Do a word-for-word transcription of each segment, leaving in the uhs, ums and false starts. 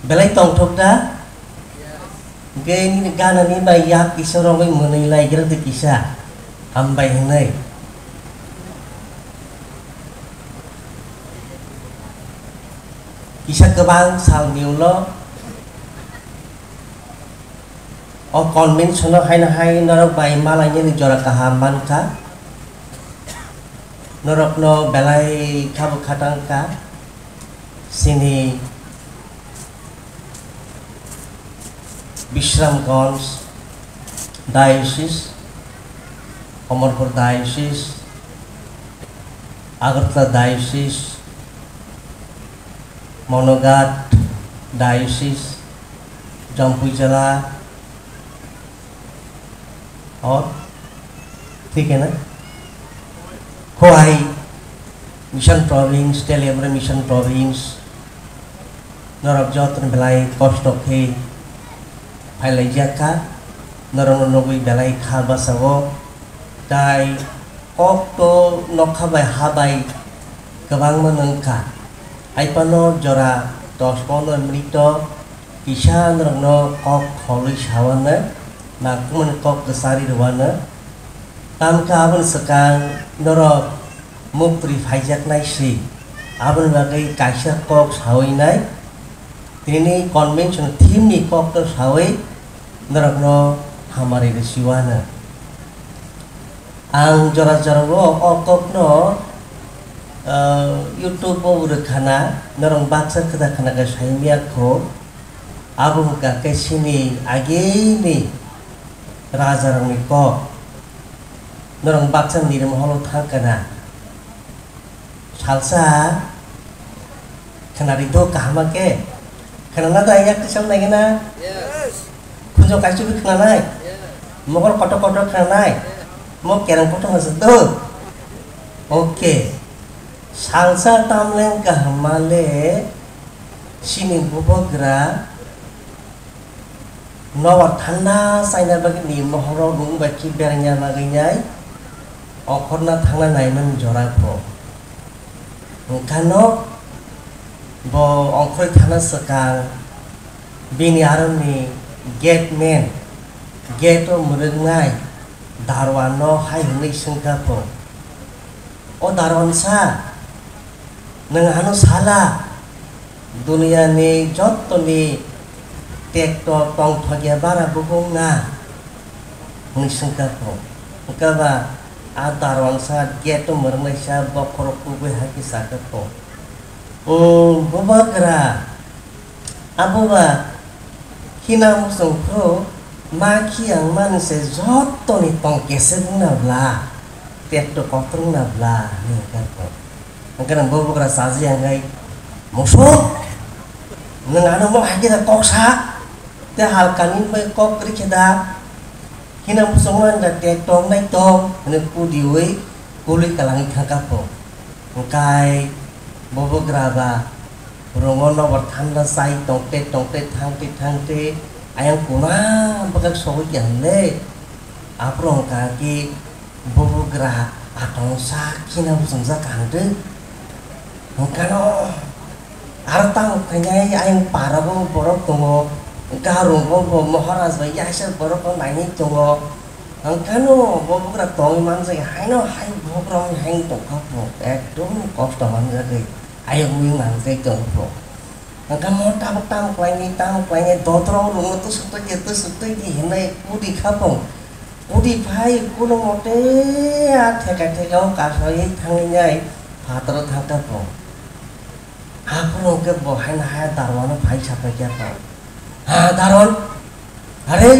Belai tongthok da? Hwnkhe nini ganani bai yak kisa romwi mwnwi laigra di kisa, hambai hwnwi. Kisa kwbang salni ulo o convention-o haino hai norok bai malainani jora kaham mankha. Norokno belai khabo khatang kha. Chini Bishramganj Diocese, Amarpur Diocese, Agartala Diocese, Manoghat Diocese, Jampuijala, और ठीक है ना? Khowai Mission Province, Teliabari Mission Province, norok jotono belai kosto khe phailaijak kha, norokno nugwi belai kha bwsao, tai kokto nokha bai ha bai kwbangma wngkha. Haiphano jora dos pondro minute o kisa norokno kok kholwi sawano, nangkukmani kok kwchari rwano. Tamkhe aboni swkang norok muktwi phaijaknai se, aboni bagwi kaisa kok sawi nai. Tini convention theme ni kokno sawi norokno hamari rwsiwano. Ang jora jorao o kokno, ah, YouTube o rwkhana, norok baksa kwtal khna khe sai miya kho. Abo wngkha khe chini agini rajarokni kok. Norok baksa nirmahalo thang kana. Salsa khnari do kaham khe. Khnana da yak tisal nai gana? Yes. Khunjo kaisu bi khnanai? Yes. Mokol kotor kotor khnanai? Yes. Mo kerang kotor hasa do? Okay. Salsa tamleng kaham le chini bubagra nobar thanda chaina bagwi ni mohoro rung bai khe berengya bagwi nai okhorna thangna naimani jora pho. Hwnkhe no bo ongkhorwi thangna swkang bini aroni gate man, gate o mwrwknai darwan no hai hwnwi swngkha pho, "O darwan sa, nwng ano sala, duniyani jottoni tekto tongthokya bara bubung na?" hwnwi swngkha pho. Hwnkhe ba a darwan sa gate o mwrwknai sa bokhorok kubui hai khe sakha pho. "Umm, bubagra, abo ba khina muchung phuru ma khiyang mani se jottoni tong kesek wngna bla, tekto kotor wngna bla," hwnwi hwnkha pho. Hwnkhe nang bubagra chaji ya hwnkhe, "Musuk, nwng ano mo hai khe da kok sa, te halkani bai kok kwrwi khe da?" Hino muchungma wngkha khe tong nai tong hwnwi kudiui kului kwlangwi thangkha pho. Hwnkhe bubagra ba rungo nobar thanda chai tongte tongte thangte thangte ayang kuna bwkhak sogwi kha hwnle. Aphuru hwnkha khe bubagra atong sak khina muchungjak kha hwnkhe. Hwnkhe no Aro tamo khainai ayang parabo borok tongo, garungo bo Maharaj bai yaisa borok no nainai tongo. Hwnkhe no bo bugra tongwi manjak haino hai bugrok ni hai tongkha bo ekdom kosto manjagwi ayang mui manjak tongo bo. Hwnkhe mo tabuk tamo khlainai tamo khlainai dotro rungno tusuk twi di tusuk twi di hinwi kudi kha bo. Kudi phai kuno mote a theka theka o kasai thangwi nai phataro thangkha bo. Aphuru hwnkhe bo haino haya Darwano phai sapai khe pha, "Ha Darwan, are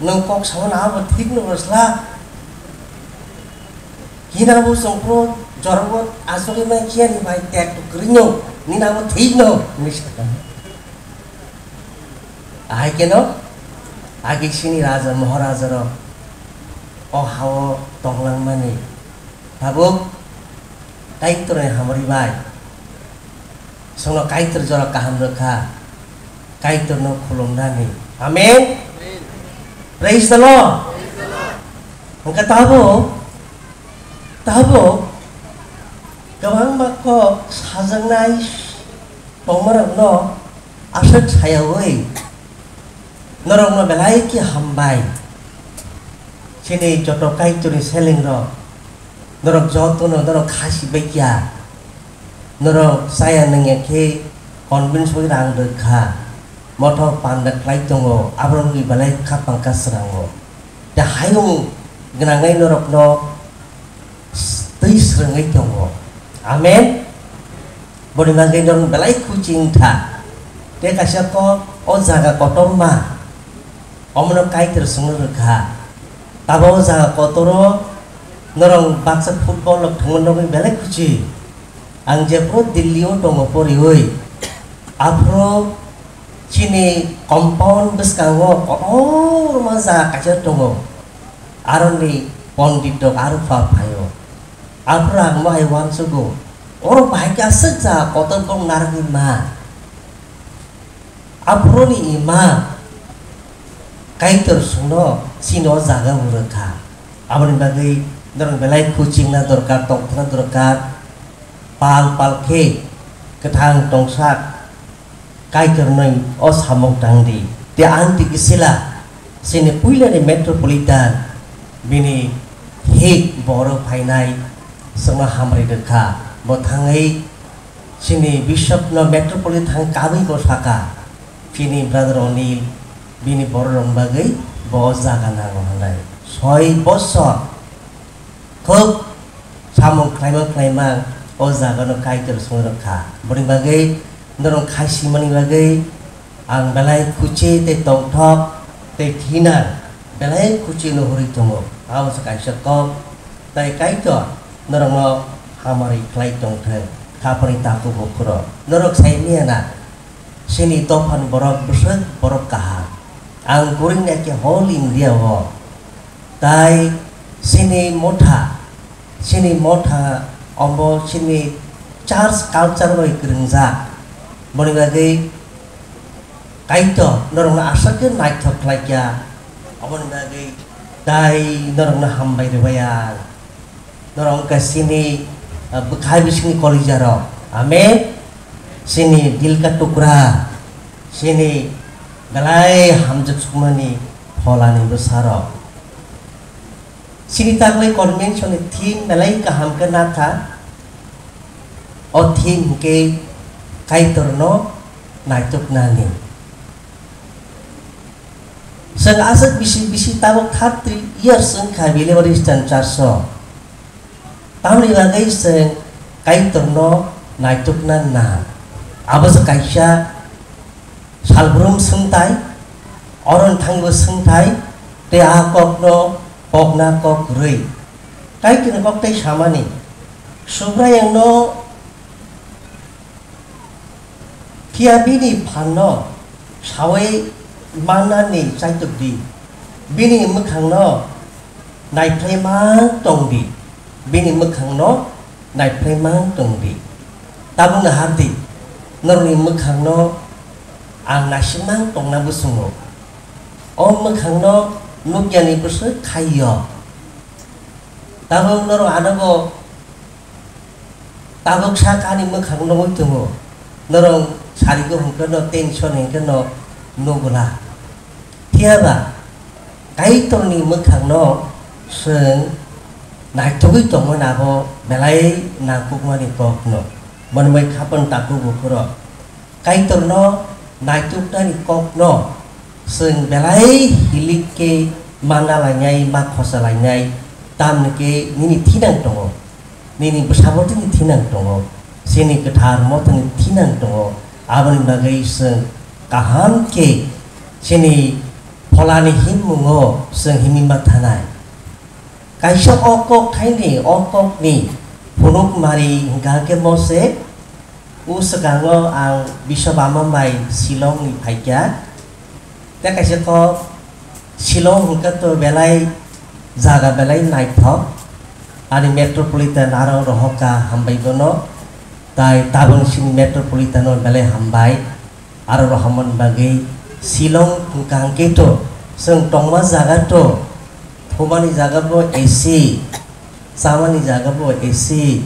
nwng kok sao na abo thik no rwsla? Hina bo chwng phuru jorbo achugwi man khiya ni bai tek to kwrwino, nini abo thik no," hwnwi sakha. Ahai kheno agi sini raja Maharaja rok o hao tonglang mani. Tabuk Kaitorni hamari bai. Chwngno Kaitor jora kaham rwkha. Kaitorno khulumnani. Amen. Praise the Lord. Hwnkhe tabuk, tabuk kwbangma kok sajaknai tongmarokno Aswk sayaui norokno belai khe hambai. Chini joto Kaitorni selengrok, norok jotono norok khasi baikya. Norok chaya nangya khe convince bai rang rwkha. Mothok panda khlai tongo, aborokni belai kha pangka srango. Tei hayung gwnangwi norokno twi srwngwi tongo. Amen. Boni bagwi norok belai khuchi wngkha. Tei kaisa kok o jaga kotorma, omono Kaitor swngno rwkha. Tabo o jaga kotoro norok baksa football rok thwngna nokni belai khuchi. Ang jephuru Delhi o tongo poriwi, aphuru chini compound bwskango kotorma jaga kaisa tongo. Aroni pondit rok aro pha phaio. Aphuru ang mohai uansugo, oro bahai khe aswk jaga kotor bok narwgwi ma. Aphuruni ima Kaitor sungno chini o jaga o rwkha. Aboni bagwi norok belai khuchingna dorkar, tongthokna dorkar. Pal pal khe kwthang tongsak Kaitornwi o samung tangdi. Tei ang twi kisila chini puilani metropolitan bini hik boro phainai chwngno hamri rwkha. Bo thangwi chini bishopno metropolitan kabwi bo saka, chini brother Onil bini bororokni bagwi bo jaga nango hwnwi. Soi bosor Khub samung khlaima khlaima o jagano Kaitor song rwkha. Boni bagwi norok khai simani bagwi ang belai khuchi tei tongthok tei thinang belai khuchi no hurwi tongo. Abo se kaisa kok tei Kaitor norokno hamari khlai tongthwng. Khapani takhuk bukhurok norok sai manya na. Chini dophani borok bwswk borok kaham. Ang kwrwngya khe whole India o. Tai chini motha, chini motha omo chini church culture bai kwrwngjak. Boni bagwi Kaitor norokno aswk khe naithok khlaikha. Aboni bagwi tai norokno hambai rwbai ang. Norok wngkha chini, ah, bwkhai bisingni kolijarok. Amen. Chini dil ka tukra, chini belai hamjak sukmani pholani bwsarok. Chini taklai convention ni theme belai kaham khe nakha. O theme hwnkhe Kaitorno naituknani. Chwng aswk bisi bisi tabuk thirty years wngkha Believer Eastern Church o. Tamoni bagwi chwng Kaitorno naitukna nang. Abo se kaisa salbrum swngthai, oroni thangbo swngthai, tei a kokno kokna kok kwrwi. Kaitorni kok tei samani, Subraiyungno Phiya bini phanno saui mannani chaitok di, bini mwkhangno naiphlai mang tong di, bini mwkhangno naiphlai mang tong di. Tabukno har di, norokni mwkhangno ang naisingmang tongna bwswngo. O mwkhangno nukyani bwswk khai yo. Tabuk norok anogo Tabuk sak ani mwkhang nugwi tongo, norok sarigo hwnkhe no tension hwnkhe no nugula. Phiyaba Kaitorni mwkhangno chwng naitugwi tongmani abo belai nangkukmani kokno. Boni bai khapang takhuk bukhurok. Kaitorno naituknani kokno chwng belai hilik khe mana lainai, ma khosa lainai, tamni khe nini thinang tongo, nini bwsabo tini thinang tongo, chini kwthar mothani thinang tongo. Aboni bagwi chwng kaham khe chini pholani himmungo chwng himwi ma thanai. Kaisa o kok thaini, o kokni phunuk mari hwnkha khe Mose. O swkango ang Biswabama bai Shillong ni phaikha. Tei kaisa kok Shillong hwnkhe to belai jaga belai naithok. Ani metropolitan aro rohorkha hambai bono. Tai tabuk sini metropolitan o belai hambai. Aro rohormani bagwi Shillong hwnkha hwnkhe to chwng tongma jaga to thumani jaga bo A C, chamani jaga bo A C.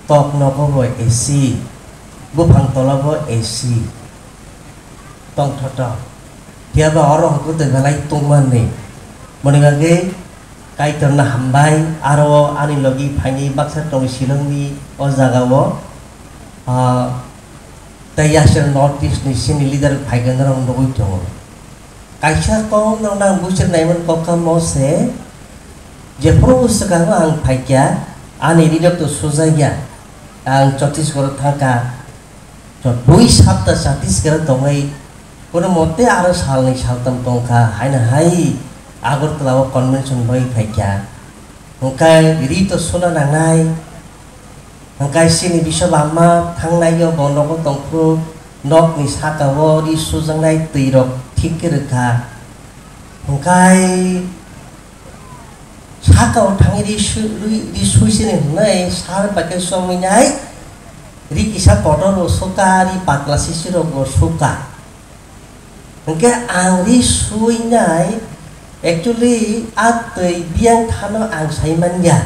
Tok nogo bo A C, buphang tola bo A C. tongthoto. Phiya ba oro hwnkhe twi belai tongmani. Moni bagwi Kaitorno hambai, aro ani logi phaini baksa tong silongni o jagao, ah, tei yasir North East ni sini leader phaikhe norok nugwi tongo. Kaisa kok norok nang buisir naimani kok kamo se, jephuru swkango ang phaikha, ani rirok to sujakya, ang Chhattisgarh thangkha, to bui sapta Chhattisgarh tongwi, kono mote aro salni saltam tongkha, haino hai Agartala o convention bai phaikha. Hwnkhe ri to suna nangnai, hwnkhe chini bisop ama thangnai o bo nogo tongphuru nokni saka o ri sujaknai twi rok thik khe rwkha. Hwnkhe saka o thangwi ri su-, ri, ri sui sini hwnwi sal bai khe chongwi nai ri kisa kotor bo suka, ri patla sisi rok bo suka. Hwnkhe ang ri suinai, actually, a twi biyang thano ang sai manya.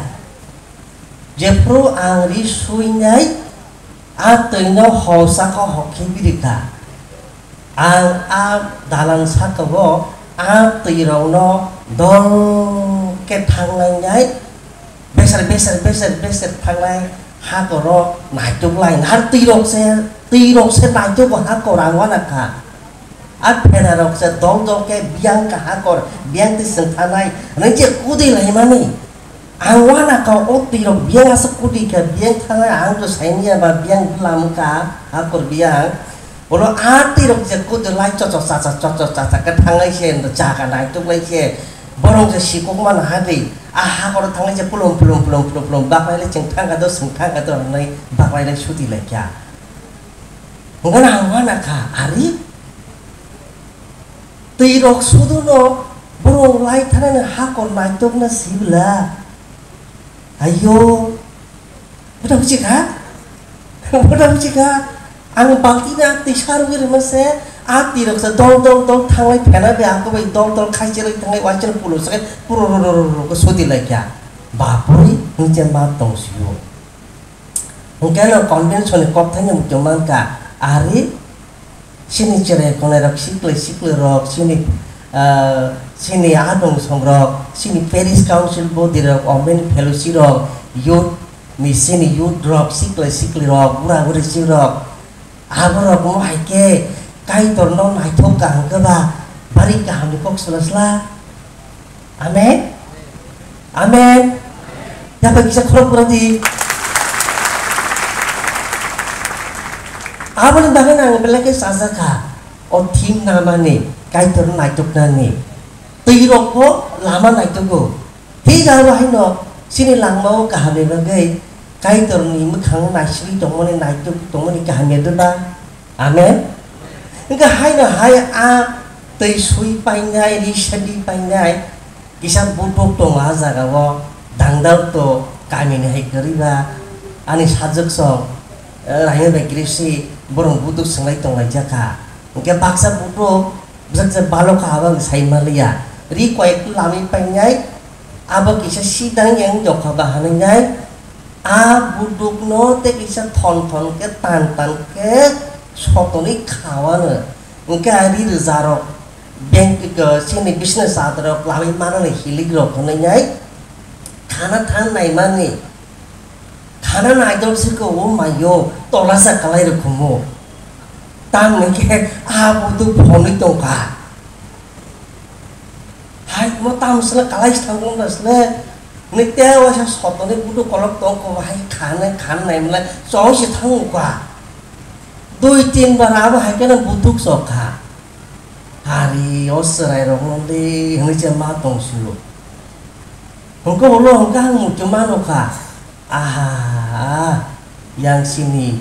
Jephru ang ri suinai, a twino hosako hokhe birikha. Ang a dalan sakao a twirokno dol khe thanglainai, beser, beser, beser, beser thanglai, hakoro naituk lai, har twirok se, twirok se naitugo hakor ang uanakha. A pherarok se dol dol khe biyang kha hakor, biyang twi chwng thanai, hwnwi je kudui laimani. Ang uanakha o twirok biyang aswk kudui kha, biyang thanai, ang to saimanya ba biyang bwlam wngkha, hakor biyang. Bono a twirok je kudui lai chochok chacha, chochok chacha khe thanglai se, jaga naituk lai se, borok je sikok mano hadi, a hakoro thanglai se pulum, pulum, pulum, pulum, pulum, baklai le chwng thangkha do, chwng thangkha do hwnwi baklai le suti lai kha. Hwnkhe ang uanakha, ari twirok suduno borok lai thanani hakor naitokna sibla. Ayo, buda buji kha? Buda buji kha? Ang balti na twi sarwi rwma se, a twirok se dol dol dol thanglai phena be, ako bai dol dol khaisirwi thanglai waisano pulo se, puro ro ro ro ro ko sodi lai kha. Bapui, hwnwi ma tong sio. Hwnkhe no convention ni kok thani muchung mankha, ari chini cherai khonai rok, sikle sikle rok, chini, ah, chini adong song rok, chini parish council body rok, women fellowship rok, youth ni chini youth rok, sikle sikle rok, bura buri si rok, abo rok mo hai khe Kaitor no naithok kaham khe ba bari kaham ni kok sla sla. Amen. Amen. Yaphai kisa khorok pura di. Aboni bagwi no ang belai khe chajakha. O thim namani, Kaitor naituknani. Twi rok bo lama naitugo. Hika abo haino chini langmao kaham ni bagwi Kaitor ni mwkhang naisingwi tongmani, naituk tongmani kaham ya de ba? Amen. Hwnkhe haino hai a twi sui painai, ri sadi painai, kisa buduk tongo a jagao, dangdal to kamini hai kwrwi ba, ani sajwk song, eh, Raina bai Grisi borok buduk swngwi tonglaijak kha. Hwnkhe baksa buduk bwsaksa balok kha abo ang sai manliya. Ri koyek lamwi painai, abo kisa sidang yang jokha ba hanwi nai, a budukno tei kisa thon thon khe tan tan khe sotonwi kha o ano. Hwnkhe a ri rwja rok, bank, chini business adar rok lamwi manani hilik rok hwnwi nai khana than naimani. Khana naidok se khe o maio tola sa kalai rokhumo. Tamni khe a buduk phonwi tongkha. Hai mo tam sle kalai se thangkong da sle. Ni te waisa sotoni buduk kolok tongkho hai khana khan naimlai chong se thangkha. Dui tin bar abo hai khe buduk sokha. Hari o chwrai rokno le hwnwi se ma tong sio. Hwnkhe ulo hwnkhe ang muchung mano kha. Aha, yang sini,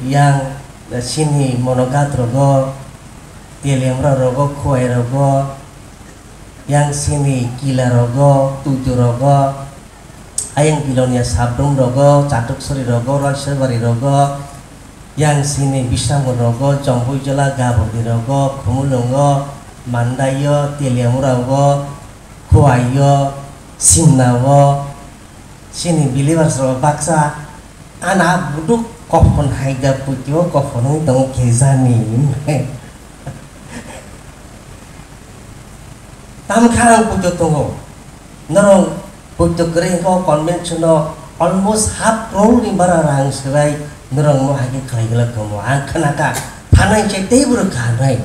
yang sini monogat rogo, telemra rogo, khuai rogo, yang sini kila rogo, tuitu rogo, ayang bilonia sabrum rogo, chatuk sori rogo, roisor bari rogo, yang sini bisramgo rogo, jombui jola, gabodi rogo, khumulungo, mandaio, teliamura rogo, khuaio, simnao, sini believers rogo baksa, ana buduk kophon haida putio kophon wng tongo khe jani. Tamo khe ang poito tongo. Norok poito kwrwi hwnkhe o convention o almost half crore ni bara rang swbai norok no hai khe khlai glak tongo. Ang khna kha thanai se teibo rwkha hwnwi.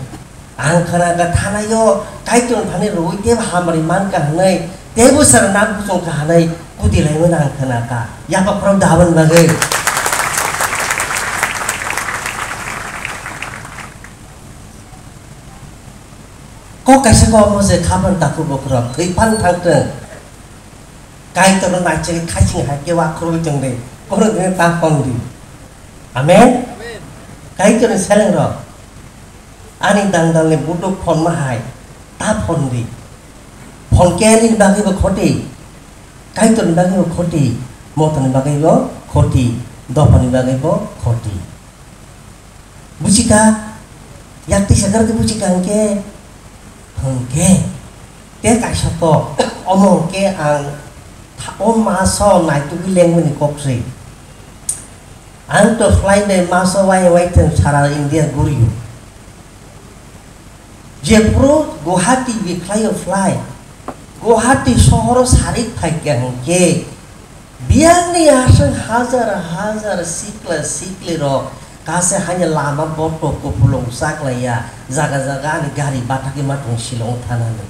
Ang khna kha thanai o Kaitor thani rwui teibo hamari man kha hwnwi, teibo sara nak buchung kha hwnwi kudi lai mano ang khna kha. Yapha khorok da aboni bagwi. Kok kaisa kok mo se khapan takhuk bokhorok thwi phan thang thung. Kaitor no naichagwi khaising hai khe wa khurui tong di. Kono dine ta phon di. Amen. Kaitor ni seleng rok. Ani dang dang ni buduk phon ma hai. Ta phon di. Phon ke ani bagwi bo khoti. Kaitor ni bagwi bo khoti. Moto ni bagwi bo khoti. Dopha ni bagwi bo khoti. Buchika, yak tisa kar ke buchika hwnkhe, hwnkhe, te kaisa kok, omo hwnkhe ang tha-, o maso naitugwi lengmani kok se. Ang to fly bai maso wai wai thwng sara India guriyo. Jephru Guwahati bi khlaio fly, Guwahati sohoro sarik phaikha hwnkhe, biyangni aswk hajar hajar sikla siklirok kase haino lama botok kupulung chaklaiya, jaga jaga ani gari bathakgwi ma tongo Shillong thanani.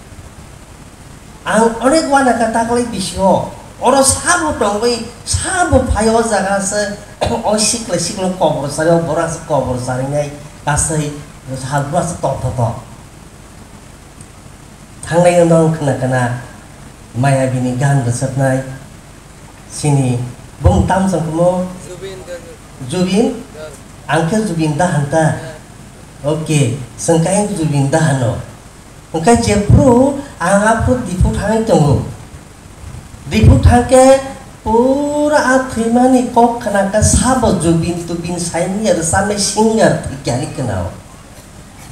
Ang onek uanakha taklai bisio, oro sabo tongwi, sabo phaio, o jaga se, o sikla siklung kobor sari, o borok se kobor sarinai, kasai, hal bura se tongthotok. Thangnai no khna khna, maya bini gan rwchapnai, sini, bung tam sangkumo, Zubin Garg. Zubin? Garg. Ang khe Zubin da hanta. Yeah. Okay, sengkai Zubin da hano. Hwnkhe jephru ang aphuru Diphu thangwi tongo. Diphu thangkhe pura a thwimani kok khna khe sabo Zubin Tubin saimanya rwchapnai singer thwikyani khna o.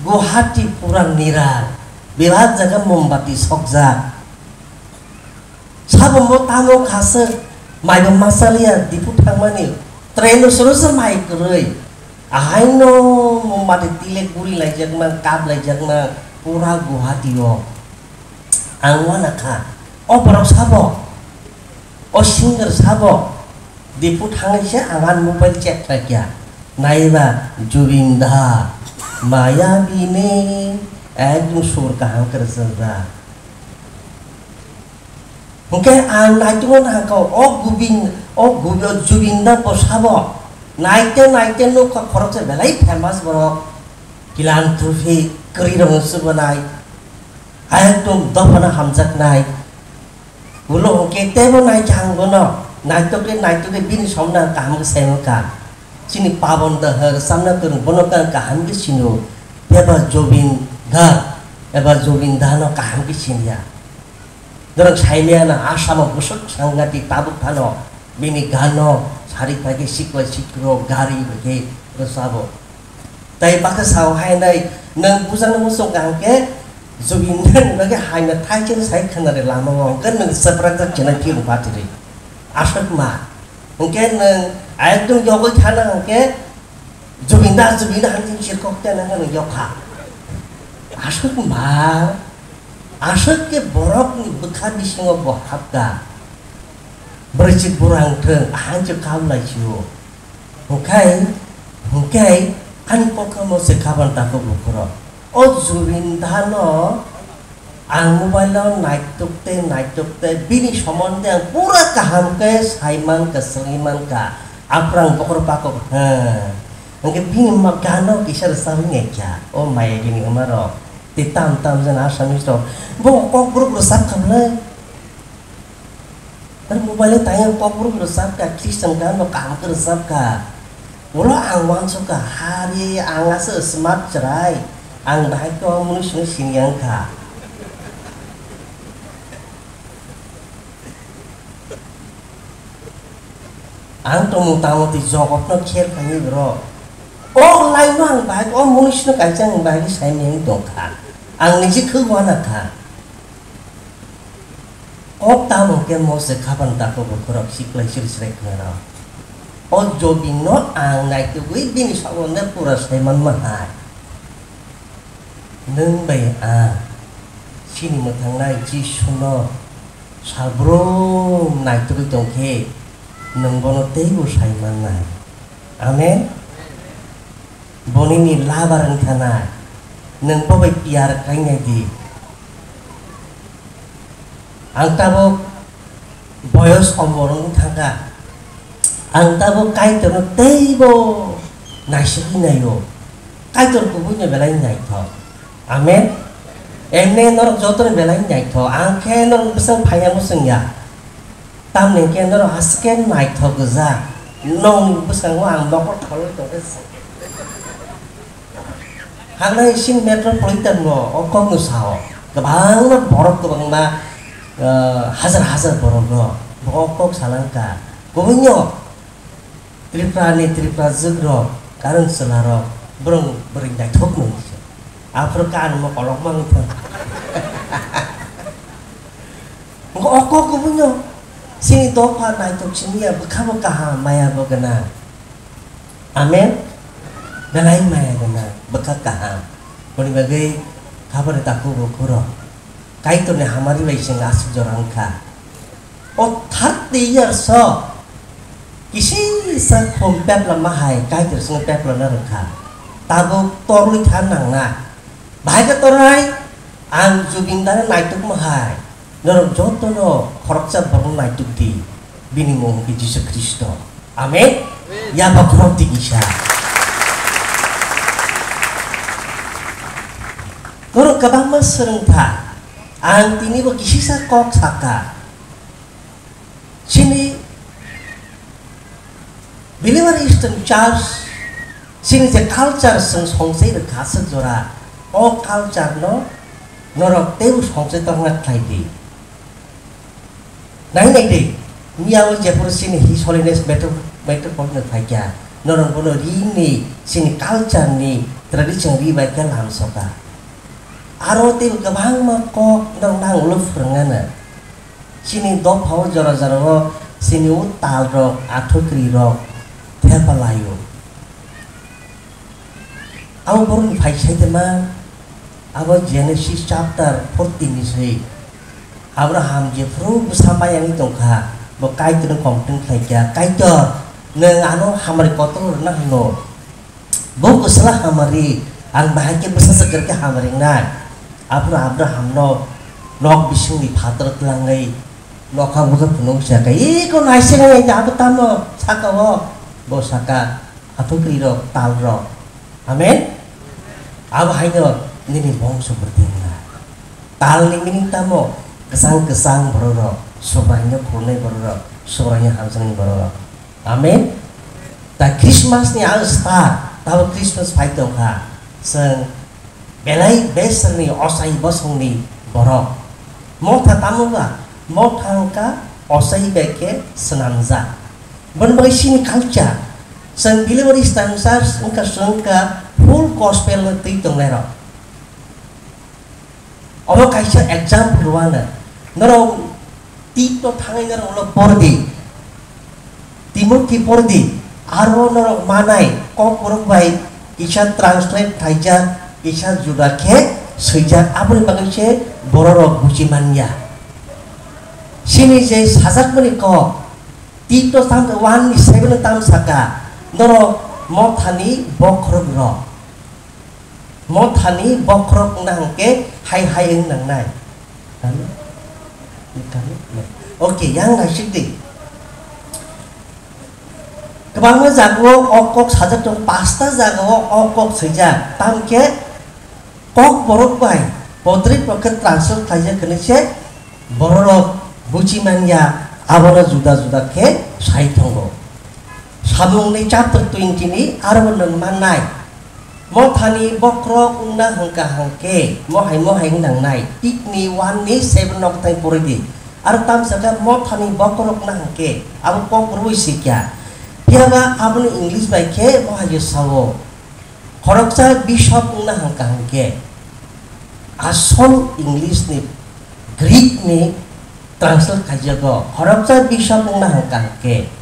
Guwahati pura niral, bebak jaga mombati sokjak. Sabo mo tamo khaswk, maibo ma chaliya Diphu thangmani, train o soro se mai kwrwi. Ahaino mati tilek guri laijakma, kap laijakma, pura Guwahati o. Ang uanakha, o borok sabo, o singer sabo, Diphu thangwi se ang ani mobile check khlaikha. Naiba Zubin da, maya bini, ekdom sur kaham kwrwsajak. Hwnkhe ang naitukno nangkha, o Gubin, o Gubi-, o Zubin da bo sabo. Naite naite nukha khoroksa belai famous borok. Philanthropy kwrwirokno chubanai. Ekdom dophano hamjaknai. Ulo hwnkhe teibo naikha ang bono. Naitukle naitukle bini somno ang kaham khe saimankha. Chini Pabon da hwr samna kwrwng bono khe ang kaham khe sino. Eba Zubin da, eba Zubin da no kaham khe siniya. Norok saimaya na Asamo bwswk sangati tabuk phano bini gano sari pai khe sikla sikro gari bai khe rwchabo. Tai bakhe sao hai nai, nwng bujang muchung kaham khe Zubin ni bagwi hai na thai chini sai khana re lama o hwnkhe nwng swprak jak chini phiyung phatiri. Aswk ma. Hwnkhe nwng ekdom yogwi thana hwnkhe Zubin da, Zubin da hwnwi chirkok tena hwnwi yokha. Aswk ma, aswk khe borokni bwkha bisingo bo hapkha. Bwrwichwk burang thwng, ahanchwk kap lai sio. Hwnkhe, hwnkhe ani kokrokno se kaban tako bukhurok. O Zubin dano ang mobile o naituk tei naituk tei bini somonde ang pura kaham khe saiman kha, swngwi man kha. Aphuru ang bokhorok pakok, ha. Hwnkhe bini ma gano kisa rwchapwi naikha. O maya bini wngmarok. Tei tam tam jani Assamese rok. Bo kokborok rwchap kha bwlai. Ar mobile o tangwi kokborok rwchap kha, Christian gan rok kaham khe rwchap kha. Ulo ang uansuk kha, hari ang aswk smart chwrai. Ang bahai khe o mwnwi sino sini yang kha. Ang tongmung tangmung twi jogotno kher khainwi bro. O line no ang bahai, o mwnwi sino kaisa ang bahai khe saimani tong kha. Ang niji khuk uana kha. Kok tamo khe mo se khapan tako bukhurok siklai siri siri khna rw. O Zubin no ang naitugwi bini somonde pura saiman ma hai. Nwng bai ang Chini mwthangnai Jisuno salbrum naitugwi tongkhe, nwng bono teibo sai mannai. Amen. Bonini labar wngkha nai, nwng bo bai piyar khlainai di. Ang tabuk boyos omor wng thangkha. Ang tabuk Kaitorno teibo naisingwi naio. Kaitor kubuino belai naithok. Amen. Emne norok jotono belai naithok. Ang khe norok bwswng phaiya mwswngya. Tamni hwnkhe norok haske naithok gwja. Nokni bwskango ang nokol kholwi tongkhe. Haglai chini metropolitan no o kok no sao. Kwbangma borok kwbangma, eh, hajar hajar borok no bo o kok salangka. Kubuino Tripura ni Tripura jwk rok, karon chwla rok, borok bwrwi naithok no se. Aphuru kan mo kolok mang thang. Bo o kok kubuino chini dopha naithok siniya bwkha bo kaham maya bo gwnang. Amen. Belai maya gwnang, bwkha kaham. Boni bagwi khabari takhuk bukhuk rok. Kaitorni hamari bai chwng aswk jora wngkha. O thirty years o kisisa khum pepla ma hai Kaitor chwng pepla na rwkha. Tabuk torwi tha nangna. Bahai khe tornai, ang Jubin Dani naitukma hai, norok jotono khoroksa borokno naituk di, bini mung hwnkhe Jisu Khristo. Amen? Amen. Yaba khorok di kisa. Norok kwbangma swrwngkha, ang tinibo kisisa kok sakha. Chini Believer Eastern Church, chini je culture chwng songchai rwkha aswk jora, o culture no norok teibo songchai tongna khlai di. Nai nai di, miyao jephuru chini His Holiness Metro-, Metropolitan phaikha, norok bono rini chini culture ni tradition ri bai khe lamsoka. Aro teibo kwbangma kok norok nang ulo phwrwngna. Chini dophao jora jorao chini o talrok, athukrirok thepa laio. Abo borokni phai saitama, abo Genesis chapter fourteen ni swi. Abraham jephuru bwsa mayangwi tongkha, bo Kaitorno complain khlaikha, "Kaitor, nwng ano hamari kotor rwna hwno?" Bo bwsala hamari, ang bahai khe bwsa swkar khe hamari wngnai. Aphuru Abraham no nok bisingni phatar twlangwi nokha bwkha phunuk sa khe, "Eko naising nai abo tamo saka o?" Bo saka, "Athukri rok, tal rok." Amen? Abo haino nini bongso bwrwi wngna. Tal ni meaning tamo? Kwchang kwchang borok rok, Subraino khulnai borok rok, Subraino hamjaknai borok rok. Amen. Ta Christmas ni ang star, tabo Christmas phai tongkha. Chwng belai beswrni ochai bosongni borok. Motha tamo ba? Motha wngkha ochai bai khe swnamjak. Boni bagwi chini culture. Chwng delivery stansa wngkha, chwng wngkha full gospel no twi tongnai rok. Omo kaisa example rwano. Norok Tito thangwi norok ulo pordi. Timothy pordi. Aro norok manai kok borok bai kisa translate khaijak, kisa juda khe swijak, aboni bagwi se bororok buji manya. Chini je sajakmani kok, Tito tam one ni seven tam saka, norok mothani bokhorok rok. Mothani bokhorok wngna hwnkhe hai hai wng nangnai. Kami? Kami? Okay, yang naisik di. Kwbangma jagao o kok sajak tongo, pasta jagao o kok swijak. Tamkhe kok borok bai podrip rok khe translate khlaijak hwnwi se bororok buji manya, abono juda juda khe sai tongo. Samungni chapter twenty ni aro nwng mannai. Mothani bokhorok wngna hwnkha hwnkhe, mohai mohai wng nangnai, Tito ni one ni seven no kwthai porwi di. Aro tamsa khe mothani bokhorok wngna hwnkhe, abo kok rwui sikya. Phiyaba aboni English bai khe mohai sao. Khoroksa bishop wngna hwnkha hwnkhe, asol English ni, Greek ni translate khaijago. Khoroksa bishop wngna hwnkha hwnkhe,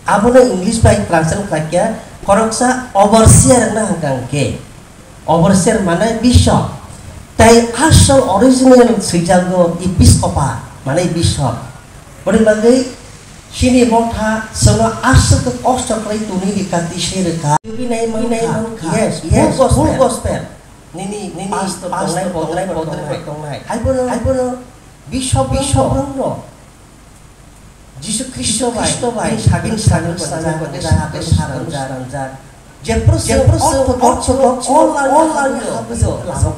abono English bai translate khlaikha, khoroksa overseer wngna hwnkha hwnkhe, overseer mane bishop. Tai asol original swijak do episkopa, mane bishop. Boni bagwi chini motha chwngno aswk kosto khlai tuni rika tisi rika. Tubinai mankha. Yes, yes, full gospel. Nini, nini pastor tongnai, tongnai, tongnai. Haibono, haibono bishop, bishop rokno. Jisu Khristo bai, Khristo bai, sabin, sabin, sabin, sabin, sabin, sabin, sabin. Jephru, jephru orthodox, orthodox, all, all, all, lama,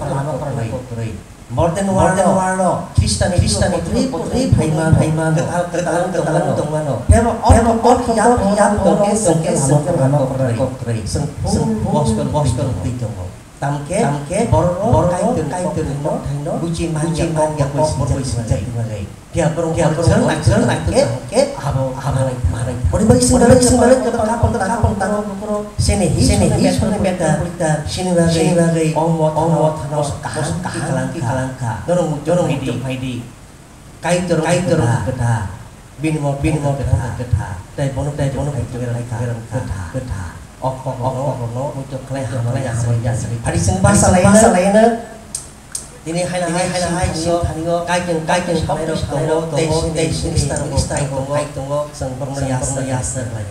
lama, lama, kwrwi. Modern world, modern world, Christian, Christian, kwrwi, kwrwi, phaiman, phaiman, kwtal, kwtal, kwtal, tongmano. Phebo, phebo, orthodox, orthodox, orthodox, orthodox, lama, lama, kwrwi. Chwng full gospel, gospel, kwrwi tongo. Tamkhe, tamkhe, borok, borok, Kaitorni, Kaitorni kokthaino, kokthaino, buchi manya, buchi manya, kok, kok, kok, swijak, swijak, swijak, swijak. Phiya borok, phiya borok, jwng nai, jwng nai, jwng nai, khe, abo, abo, manai, manai. Ori bai sing, ori bai sing, ori bai sing, kapal, kapal, kapal, tango, bokoro. Sene hi, sene hi, sone metropolitan, sini bagwi, sini bagwi, omo, omo, thano, kaham, kaham, ki kalangkha. Norok, norok, phaidi. Kaitor, Kaitor kwthar. Bini mo, bini mo kwthar. Tei bono, tei bono kwthar, kwthar, kwthar. Okok, okok, okok, no, muitu khlai, khlai, hamya, hamya, hamya. Ari sing basa lai, basa lai na. Tini hai na, hai na, hai sing thanio. Kaitor, Kaitor, Kaitor, salai rok tongo, tei sini, tei sini, minister rok tongo, tongo, sing borno yasar, yasar lai.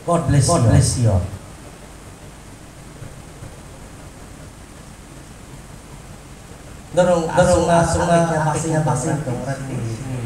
God bless you. God bless you. Norong, norong aswk, aswk, aswk, aswk, aswk, aswk, aswk,